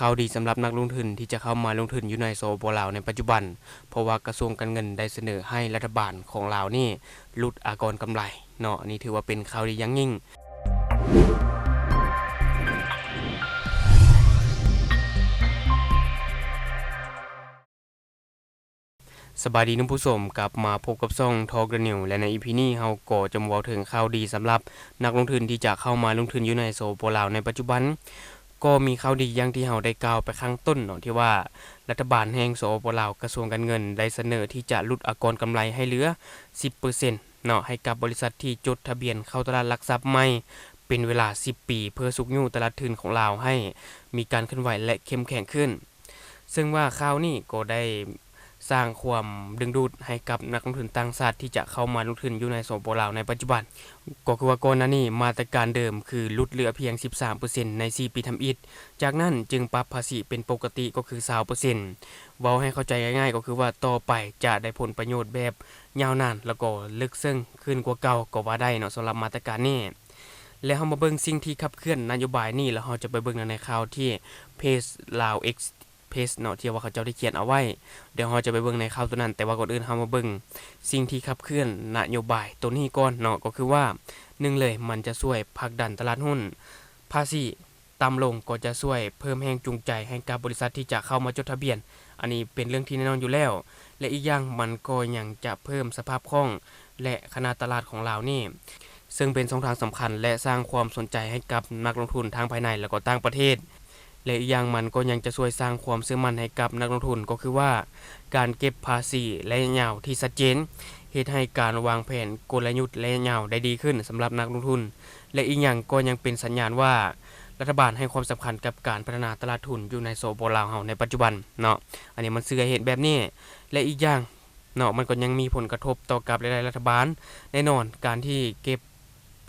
ຂ່າວດີສຳລັບນັກລົງທຶນທີ່ຈະເຂົ້າມາລົງທຶນຢູ່ໃນ ສປປ ລາວ ໃນປັດຈຸບັນ, ເພາະວ່າກະຊວງການເງິນໄດ້ສະເໜີໃຫ້ລັດຖະບານຂອງລາວນີ້ຫຼຸດອາກອນກຳໄລເນາະ, ນີ້ຖືວ່າເປັນຂ່າວດີຢ່າງຍິ່ງ. ສະບາຍດີທ່ານຜູ້ຊົມ, ກັບມາພົບກັບຊ່ອງ Talk the News ແລະ ໃນ ອີ ພີ ນີ້ເຮົາກໍຈະມາເວົ້າເຖິງຂ່າວດີສຳລັບນັກລົງທຶນທີ່ຈະເຂົ້າມາລົງທຶນຢູ່ໃນ ສປປ ລາວ ໃນປັດຈຸບັນ. ກໍມີຂ່າວດີຢ່າງທີ່ເຮົາໄດ້ກ່າວໄປຂ້າງຕົ້ນເນາະ, ທີ່ວ່າລັດຖະບານແຫ່ງ ສປປ ລາວ ກະຊວງການເງິນໄດ້ສະເໜີທີ່ຈະຫຼຸດອາກອນກຳໄລໃຫ້ເຫຼືອສິບເປີເຊັນເນາະ, ໃຫ້ກັບບໍລິສັດທີ່ຈົດທະບຽນເຂົ້າຕະຫຼາດຫຼັກຊັບໃໝ່ເປັນເວລາສິບປີ ເພື່ອຊຸກຍູ້ຕະຫຼາດທຶນຂອງລາວໃຫ້ມີການເຄື່ອນໄຫວ ແລະ ເຂັ້ມແຂງຂຶ້ນ. ເຊິ່ງວ່າຂ່າວນີ້ກໍໄດ້ສ້າງຄວາມດຶງດູດໃຫ້ກັບນັກລົງທຶນຕ່າງຊາດທີ່ຈະເຂົ້າມາລົງທຶນຢູ່ໃນ ສປປ ລາວ ໃນປັດຈຸບັນ. ກໍຄືວ່າກ່ອນໜ້ານີ້ມາດຕະການເດີມຄືຫຼຸດເຫຼືອພຽງສິບສາມເປີເຊັນໃນສີ່ປີທຳອິດ, ຈາກນັ້ນຈຶ່ງປັບພາສີເປັນປົກກະຕິກໍຄືຊາວເປີເຊັນ. ເວົ້າໃຫ້ເຂົ້າໃຈງ່າຍໆ ກໍຄືວ່າຕໍ່ໄປຈະໄດ້ຜົນປະໂຫຍດແບບຍາວນານ ແລ້ວກໍເລິກເຊິ່ງຂຶ້ນກວ່າເກົ່າກໍວ່າໄດ້ເນາະ ສຳລັບມາດຕະການນີ້. ແລ້ວເຮົາມາເບິ່ງສິ່ງທີ່ຂັບເຄື່ອນນະໂຍບາຍນີ້, ແລ້ວເຮົາຈະໄປເບິ່ງໃນຂ່າວທີ່ເພຈ Lao Express ເນາະ ທີ່ວ່າເຂົາເຈົ້າໄດ້ຂຽນເອົາໄວ້. ດຽວເຮົາຈະໄປເບິ່ງໃນຂ່າວໂຕນັ້ນ, ແຕ່ວ່າກ່ອນອື່ນເຮົາມາເບິ່ງສິ່ງທີ່ຂັບເຄື່ອນນະໂຍບາຍໂຕນີ້ກ່ອນເນາະ, ກໍຄືວ່າ ໜຶ່ງເລີຍ ມັນຈະຊ່ວຍຜັກດັນຕະຫຼາດຫຸ້ນ. ພາສີຕ່ຳລົງກໍຈະຊ່ວຍເພີ່ມແຮງຈູງໃຈໃຫ້ກັບບໍລິສັດທີ່ຈະເຂົ້າມາຈົດທະບຽນ, ອັນນີ້ເປັນເລື່ອງທີ່ແນ່ນອນຢູ່ແລ້ວ. ແລະ ອີກຢ່າງມັນກໍຍັງຈະເພີ່ມສະພາບຄ່ອງ ແລະ ຂະໜາດຕະຫຼາດຂອງລາວນີ້ ເຊິ່ງເປັນຊ່ອງທາງສຳຄັນ ແລະ ສ້າງຄວາມສົນໃຈໃຫ້ກັບນັກລົງທຶນທັງພາຍໃນ ແລະ ກໍຕ່າງປະເທດ. ແລະ ອີກຢ່າງມັນກໍຍັງຈະຊ່ວຍສ້າງຄວາມເຊື່ອໝັ້ນໃຫ້ກັບນັກລົງທຶນ, ກໍຄືວ່າການເກັບພາສີໄລຍະຍາວທີ່ຊັດເຈນ ເຮັດໃຫ້ການວາງແຜນກົນລະຍຸດໄລຍະຍາວໄດ້ດີຂຶ້ນສຳລັບນັກລົງທຶນ. ແລະ ອີກຢ່າງກໍຍັງເປັນສັນຍານວ່າລັດຖະບານໃຫ້ຄວາມສຳຄັນກັບການພັດທະນາຕະຫຼາດທຶນຢູ່ໃນ ສປປ ລາວ ເຮົາໃນປັດຈຸບັນເນາະ, ອັນນີ້ມັນສື່ໃຫ້ເຫັນແບບນີ້. ແລະ ອີກຢ່າງ ເນາະ ມັນກໍຍັງມີຜົນກະທົບຕໍ່ກັບລາຍໄດ້ລັດຖະບານ. ແນ່ນອນ ການທີ່ເກັບ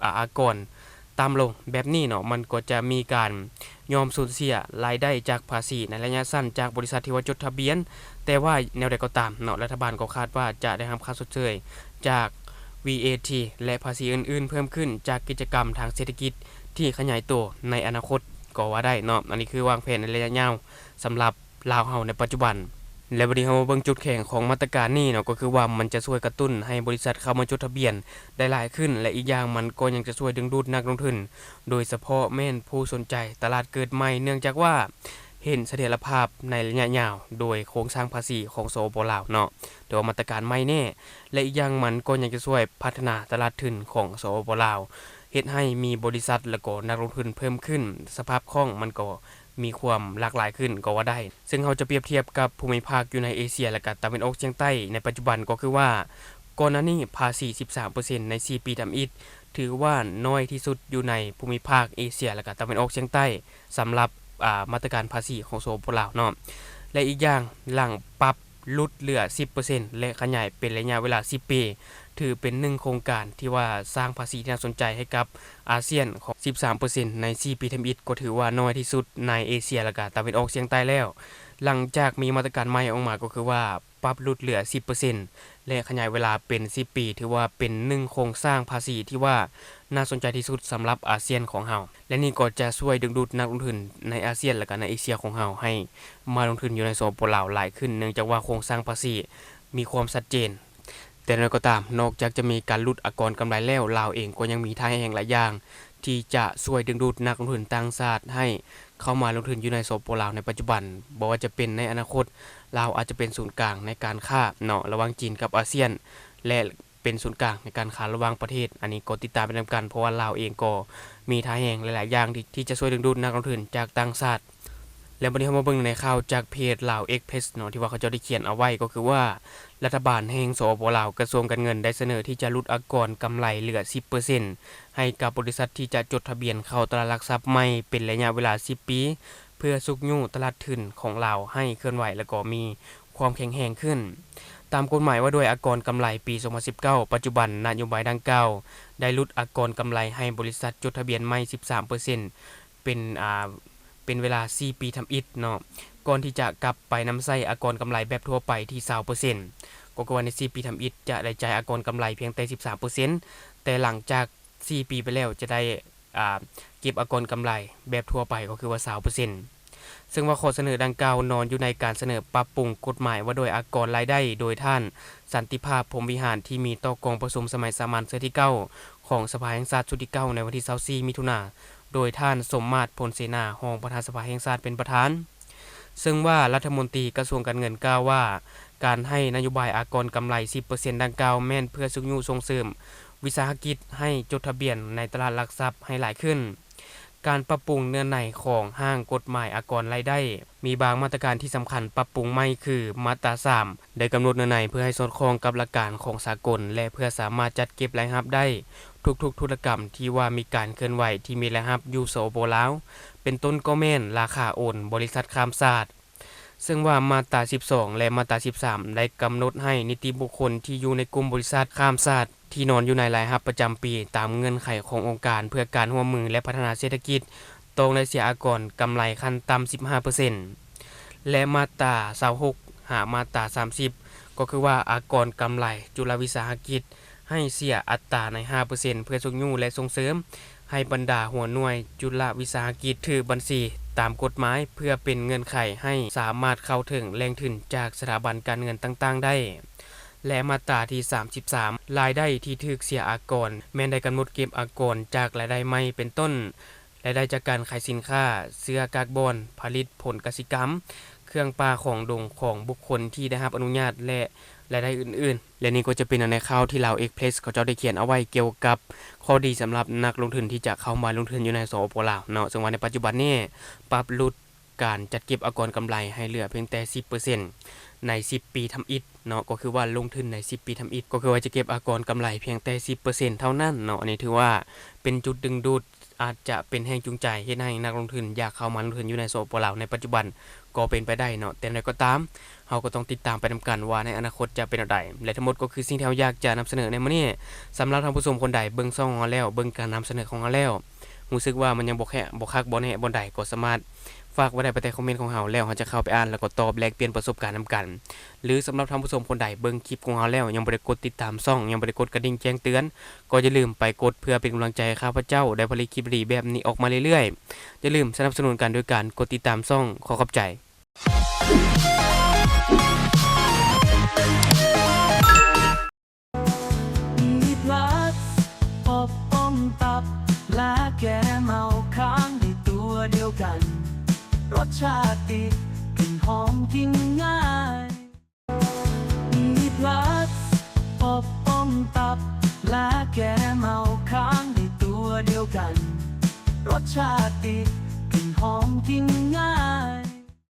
ອາ ອາກອນຕ່ຳລົງແບບນີ້ເນາະ, ມັນກໍຈະມີການຍອມສູນເສຍລາຍໄດ້ຈາກພາສີໃນໄລຍະສັ້ນຈາກບໍລິສັດທີ່ວ່າຈົດທະບຽນ. ແຕ່ວ່າແນວໃດກໍຕາມເນາະ, ລັດຖະບານກໍຄາດວ່າຈະໄດ້ຮັບຄ່າຊົດເຊີຍຈາກ VAT ແລະ ພາສີອື່ນໆເພີ່ມຂຶ້ນຈາກກິດຈະກຳທາງເສດຖະກິດທີ່ຂະຫຍາຍໂຕໃນອະນາຄົດກໍວ່າໄດ້ເນາະ. ອັນນີ້ຄືວາງແຜນໃນໄລຍະຍາວສຳລັບ ລາວເຮົາໃນປັດຈຸບັນ. ແລະ ບັດນີ້ເຮົາມາເບິ່ງຈຸດແຂງຂອງມາດຕະການນີ້ເນາະ, ກໍຄືວ່າມັນຈະຊ່ວຍກະຕຸ້ນໃຫ້ບໍລິສັດເຂົ້າມາຈົດທະບຽນໄດ້ຫຼາຍຂຶ້ນ ແລະ ອີກຢ່າງມັນກໍຍັງຈະຊ່ວຍດຶງດູດນັກລົງທຶນ, ໂດຍສະເພາະແມ່ນຜູ້ສົນໃຈຕະຫຼາດເກີດໃໝ່, ເນື່ອງຈາກວ່າເຫັນສະຖຽນລະພາບໃນໄລຍະຍາວໂດຍໂຄງສ້າງພາສີຂອງ ສປປ ລາວ ເນາະ, ຖືວ່າມາດຕະການໃໝ່ແນ່. ແລະ ອີກຢ່າງມັນກໍຍັງຈະຊ່ວຍພັດທະນາຕະຫຼາດທຶນຂອງ ສປປ ລາວ, ເຮັດໃຫ້ມີບໍລິສັດ ແລະ ກໍນັກລົງທຶນເພີ່ມຂຶ້ນ, ສະພາບຄ່ອງມັນກໍ ມີຄວາມຫຼາກຫຼາຍຂຶ້ນກໍວ່າໄດ້, ເຊິ່ງເຮົາຈະປຽບທຽບກັບພູມິພາກຢູ່ໃນເອເຊຍ ແລະ ກະຕາເວັນອອກສຽງໃຕ້ໃນປັດຈຸບັນ, ກໍຄືວ່າກ່ອນໜ້ານີ້ພາສີສິບສາມເປີເຊັນໃນສີ່ປີທຳອິດ ຖືວ່ານ້ອຍທີ່ສຸດຢູ່ໃນພູມິພາກເອເຊຍ ແລະ ກະຕາເວັນອອກສຽງໃຕ້ ສຳລັບ ອາ ມາດຕະການພາສີຂອງ ສປປ ລາວ ເນາະ. ແລະ ອີກຢ່າງ ຫຼັງປັບຫຼຸດເຫຼືອສິບເປີເຊັນ ແລະ ຂະຫຍາຍເປັນໄລຍະເວລາສິບປີ, ຖືເປັນໜຶ່ງໂຄງການທີ່ວ່າສ້າງພາສີທີ່ໜ້າສົນໃຈໃຫ້ກັບອາຊຽນຂອງສິບສາມເປີເຊັນໃນສີ່ປີທຳອິດ, ກໍຖືວ່ານ້ອຍທີ່ສຸດໃນເອເຊຍ ແລະ ກະຕາເວັນອອກສຽງໃຕ້ແລ້ວ. ຫຼັງຈາກມີມາດຕະການໃໝ່ອອກມາ, ກໍຄືວ່າປັບຫຼຸດເຫຼືອສິບເປີເຊັນ ແລະ ຂະຫຍາຍເວລາເປັນສິບປີ, ຖືວ່າເປັນໜຶ່ງໂຄງສ້າງພາສີທີ່ວ່າໜ້າສົນໃຈທີ່ສຸດສຳລັບອາຊຽນຂອງເຮົາ. ແລະ ນີ້ກໍຈະຊ່ວຍດຶງດູດນັກລົງທຶນໃນອາຊຽນ ແລະ ກະໃນເອເຊຍຂອງເຮົາໃຫ້ມາລົງທຶນຢູ່ໃນ ສປປ ລາວ ຫຼາຍຂຶ້ນ, ເນື່ອງຈາກວ່າໂຄງສ້າງພາສີມີຄວາມຊັດເຈນ. ແຕ່ຢ່າງໃດກໍຕາມ, ນອກຈາກຈະມີການຫຼຸດອາກອນກຳໄລແລ້ວ, ລາວເອງກໍຍັງມີທ່າແຮງຫຼາຍຢ່າງທີ່ຈະຊ່ວຍດຶງດູດນັກລົງທຶນຕ່າງຊາດໃຫ້ເຂົ້າມາລົງທຶນຢູ່ໃນ ສປປ ລາວ ໃນປັດຈຸບັນ. ບໍ່ວ່າຈະເປັນໃນອະນາຄົດ, ລາວອາດຈະເປັນສູນກາງໃນການຄ້າເນາະ ລະຫວ່າງຈີນກັບອາຊຽນ ແລະ ເປັນສູນກາງໃນການຄ້າລະຫວ່າງປະເທດ. ອັນນີ້ກໍຕິດຕາມໄປນຳກັນ, ເພາະວ່າລາວເອງກໍມີທ່າແຮງຫຼາຍໆຢ່າງທີ່ ທີ່ຈະຊ່ວຍດຶງດູດນັກລົງທຶນຈາກຕ່າງຊາດ. ແລະ ບັດນີ້ເຮົາມາເບິ່ງໃນຂ່າວຈາກເພຈ Lao Express ເນາະ ທີ່ວ່າເຂົາເຈົ້າໄດ້ຂຽນເອົາໄວ້, ກໍຄືວ່າລັດຖະບານແຫ່ງ ສປປ ລາວ ກະຊວງການເງິນໄດ້ສະເໜີທີ່ຈະຫຼຸດອາກອນກຳໄລເຫຼືອສິບເປີເຊັນ ໃຫ້ກັບບໍລິສັດທີ່ຈະຈົດທະບຽນເຂົ້າຕະຫຼາດຫຼັກຊັບໃໝ່ເປັນໄລຍະເວລາສິບປີ ເພື່ອຊຸກຍູ້ຕະຫຼາດທຶນຂອງລາວໃຫ້ເຄື່ອນໄຫວ ແລະ ກໍມີ ຄວາມແຂງແຮງຂຶ້ນ. ຕາມກົດໝາຍວ່າດ້ວຍອາກອນກຳໄລປີສອງພັນສິບເກົ້າ ປັດຈຸບັນນະໂຍບາຍດັ່ງກ່າວໄດ້ຫຼຸດອາກອນກຳໄລໃຫ້ບໍລິສັດຈົດທະບຽນໃໝ່ສິບສາມເປີເຊັນ ເປັນ ອາ ເປັນເວລາສີ່ປີທຳອິດເນາະ, ກ່ອນທີ່ຈະກັບໄປນຳໃຊ້ອາກອນກຳໄລແບບທົ່ວໄປທີ່ຊາວເປີເຊັນ. ກໍຄືວ່າໃນສີ່ປີທຳອິດຈະໄດ້ຈ່າຍອາກອນກຳໄລພຽງແຕ່ສິບສາມເປີເຊັນ, ແຕ່ຫຼັງຈາກ ສີ່ປີໄປແລ້ວຈະໄດ້ ອາ ເກັບອາກອນກຳໄລແບບທົ່ວໄປ ກໍຄືວ່າຊາວເປີເຊັນ. ເຊິ່ງວ່າຂໍ້ສະເໜີດັ່ງກ່າວນອນຢູ່ໃນການສະເໜີປັບປຸງກົດໝາຍວ່າດ້ວຍອາກອນລາຍໄດ້ ໂດຍທ່ານ ສັນຕິພາບ ພົມວິຫານ ທີ່ມີຕໍ່ກອງປະຊຸມສະໄໝສາມັນເທື່ອທີເກົ້າຂອງສະພາແຫ່ງຊາດຊຸດທີເກົ້າ ໃນວັນທີຊາວສີ່ ມິຖຸນາ ໂດຍທ່ານ ສົມມາດ ພົນເສນາ ຮອງປະທານສະພາແຫ່ງຊາດເປັນປະທານ. ເຊິ່ງວ່າລັດຖະມົນຕີກະຊວງການເງິນກ່າວວ່າ ການໃຫ້ນະໂຍບາຍອາກອນກຳໄລສິບເປີເຊັນດັ່ງກ່າວ ແມ່ນເພື່ອຊຸກຍູ້ສົ່ງເສີມວິສາຫະກິດໃຫ້ຈົດທະບຽນໃນຕະຫຼາດຫຼັກຊັບໃຫ້ຫຼາຍຂຶ້ນ. ການປັບປຸງເນື້ອໃນຂອງຮ່າງກົດໝາຍອາກອນລາຍໄດ້ ມີບາງມາດຕະການທີ່ສຳຄັນປັບປຸງໃໝ່ຄື ມາດຕາສາມ ໄດ້ກຳນົດເນື້ອໃນເພື່ອໃຫ້ສອດຄ່ອງກັບຫຼັກການຂອງສາກົນ ແລະ ເພື່ອສາມາດຈັດເກັບລາຍຮັບໄດ້ທຸກໆທຸລະກຳທີ່ວ່າມີການເຄື່ອນໄຫວທີ່ມີລາຍຮັບຢູ່ ສປປ ລາວ ເປັນຕົ້ນກໍແມ່ນລາຄາໂອນບໍລິສັດຂ້າມຊາດ. ເຊິ່ງວ່າມາດຕາສິບສອງ ແລະ ມາດຕາສິບສາມ ໄດ້ກຳນົດໃຫ້ນິຕິບຸກຄົນທີ່ຢູ່ໃນກຸ່ມບໍລິສັດຂ້າມຊາດ ທີ່ນອນຢູ່ໃນລາຍຮັບປະຈຳປີຕາມເງື່ອນໄຂຂອງອົງການເພື່ອການຮ່ວມມື ແລະ ພັດທະນາເສດຖະກິດ ຕ້ອງໄດ້ເສຍອາກອນກຳໄລຂັ້ນຕ່ຳສິບຫ້າເປີເຊັນ ແລະ ມາດຕາຊາວຫົກ ຫາມາດຕາສາມສິບ ກໍຄືວ່າອາກອນກຳໄລຈຸລະວິສາຫະກິດ ໃຫ້ເສຍອັດຕາໃນຫ້າເປີເຊັນ ເພື່ອຊຸກຍູ້ ແລະ ສົ່ງເສີມໃຫ້ບັນດາຫົວໜ່ວຍຈຸລະວິສາຫະກິດຖືກບັນຊີຕາມກົດໝາຍ ເພື່ອເປັນເງື່ອນໄຂໃຫ້ສາມາດເຂົ້າເຖິງແຫຼ່ງທຶນຈາກສະຖາບັນການເງິນຕ່າງໆໄດ້ ແລະ ມາດຕາທີສາມສິບສາມ ລາຍໄດ້ທີ່ຖືກເສຍອາກອນ ແມ່ນໄດ້ກຳນົດເກັບອາກອນຈາກລາຍໄດ້ໃໝ່ ເປັນຕົ້ນ ລາຍໄດ້ຈາກການຂາຍສິນຄ້າ ເຊື້ອກາກບອນ ຜະລິດຜົນກະສິກຳ ເຄື່ອງປ່າຂອງດົງຂອງບຸກຄົນທີ່ໄດ້ຮັບອະນຸຍາດ ແລະ ລາຍໄດ້ອື່ນໆ. ແລະ ນີ້ກໍຈະເປັນໃນຂ່າວທີ່ລາວເອັກເພຣສເຂົາເຈົ້າໄດ້ຂຽນເອົາໄວ້ກ່ຽວກັບຂໍ້ດີສຳລັບນັກລົງທຶນທີ່ຈະເຂົ້າມາລົງທຶນຢູ່ໃນ ສປປ ລາວ ເນາະ. ເຊິ່ງວ່າໃນປັດຈຸບັນນີ້ປັບຫຼຸດການຈັດເກັບອາກອນກຳໄລໃຫ້ເຫຼືອພຽງແຕ່ສິບເປີເຊັນໃນສິບປີທຳອິດ ເນາະ ກໍຄືວ່າລົງທຶນໃນສິບປີທຳອິດ ກໍຄືວ່າຈະເກັບອາກອນກຳໄລພຽງແຕ່ສິບເປີເຊັນເທົ່ານັ້ນເນາະ. ອັນນີ້ຖືວ່າເປັນຈຸດດຶງດູດ ອາດຈະເປັນແຮງຈູງໃຈເຮັດໃຫ້ນັກລົງທຶນຢາກເຂົ້າມາລົງທຶນຢູ່ໃນ ສປປ ລາວ ໃນປັດຈຸບັນກໍເປັນໄປໄດ້ເນາະ. ແຕ່ຢ່າງໃດກໍຕາມ ເຮົາກໍຕ້ອງຕິດຕາມໄປນຳກັນວ່າໃນອະນາຄົດຈະເປັນແນວໃດ ແລະ ທັງໝົດກໍຄືສິ່ງທີ່ເຮົາຢາກຈະນຳສະເໜີໃນມື້ນີ້. ສຳລັບທ່ານຜູ້ຊົມຄົນໃດເບິ່ງຊ່ອງຂອງເຮົາແລ້ວ ເບິ່ງການນຳສະເໜີຂອງເຮົາແລ້ວ ຮູ້ສຶກວ່າມັນຍັງບໍ່ແຄະ ບໍ່ຄັກ ບໍ່ແນ່ບ່ອນໃດ ກໍສາມາດຝາກໄວ້ໄດ້ພາຍໃຕ້ຄອມເມັນຂອງເຮົາ ແລ້ວເຮົາຈະເຂົ້າໄປອ່ານ ແລ້ວກໍຕອບແລກປ່ຽນປະສົບການນຳກັນ. ຫຼື ສຳລັບທ່ານຜູ້ຊົມຄົນໃດເບິ່ງຄລິບຂອງເຮົາແລ້ວ ຍັງບໍ່ໄດ້ກົດຕິດຕາມຊ່ອງ ຍັງບໍ່ໄດ້ກົດກະດິ່ງແຈ້ງເຕືອນ ກໍຢ່າລືມໄປກົດເພື່ອເປັນກຳລັງໃຈໃຫ້ຂ້າພະເຈົ້າໄດ້ຜະລິດຄລິບດີໆແບບນີ້ອອກມາເລື້ອຍໆ. ຢ່າລືມສະໜັບສະໜູນກັນໂດຍການກົດຕິດຕາມຊ່ອງ. ຂໍຂອບໃຈ. ມີພລັສ ປົກປ້ອງຕັບ ແລະ ແກ້ເມົາຄ້າງໃນຕົວດຽວກັນ. ລົດຊາດດີ ກິ່ນຫອມ ກິນງ່າຍ. ມີພລັສ ປົກປ້ອງຕັບ ແລະ ແກ້ເມົາຄ້າງໃນຕົວດຽວກັນ. ລົດຊາດດີ ກິ່ນຫອມ ກິນງ່າຍ.